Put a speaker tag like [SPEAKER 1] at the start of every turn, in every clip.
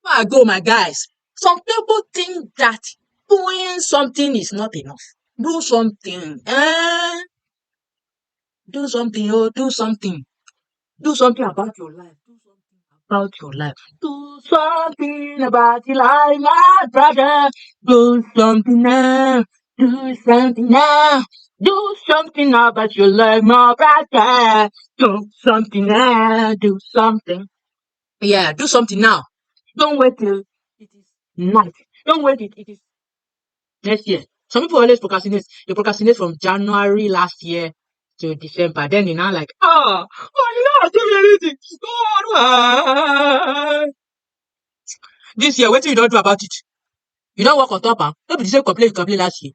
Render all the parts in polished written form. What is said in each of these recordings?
[SPEAKER 1] Before I go, my guys, some people think that doing something is not enough. Do something, eh? Do something, oh, do something. Do something about your life. Do something about your life. Do something about your life, my brother. Do something now. Do something now. Do something about your life, my brother. Do something now. Do something. Yeah, do something now. Don't wait till it is night. Don't wait till it is next year. Some people always procrastinate. They procrastinate from January last year to December. Then they're now like, oh, oh, you not do anything. God, why? This year, what you don't do about it? You don't work on top, huh? No be the same complaint you complain last year.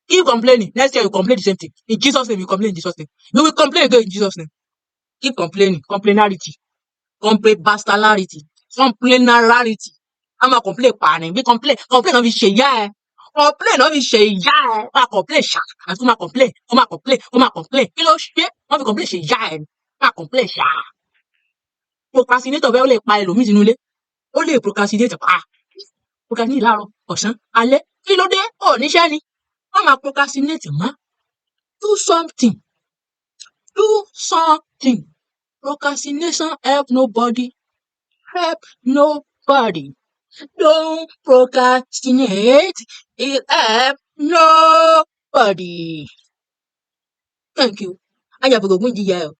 [SPEAKER 1] Keep complaining. Next year you complain the same thing. In Jesus' name, you complain in Jesus' name. You will complain again in Jesus' name. Keep complaining. Complainarity. Complain bastardarity. Complainarity. A máa complain pa ni. Bí complain, complain náà fi ṣe ìyá ẹ. Complain náà fi ṣe ìyá ẹ. Máa complain ṣá. Àti kó máa complain, kó máa complain, kó máa complain. Kí ló ṣe? Wọ́n fi complain ṣe ìyá ẹ ni. Máa complain ṣá. Procrastinator bẹ́ẹ̀, ó lè pa ẹlòmíì sínú ilé. Ó lè procrastinate pa. Procrastinate láàárọ̀, ọ̀sán, alẹ́. Kí ló dé? Ò níṣẹ́ ni. Má máa procrastinate mọ́. Do something. Do something. Procrastination help nobody. Help nobody. Don't procrastinate. It help nobody. Thank you. Ajabugogun jìyà o.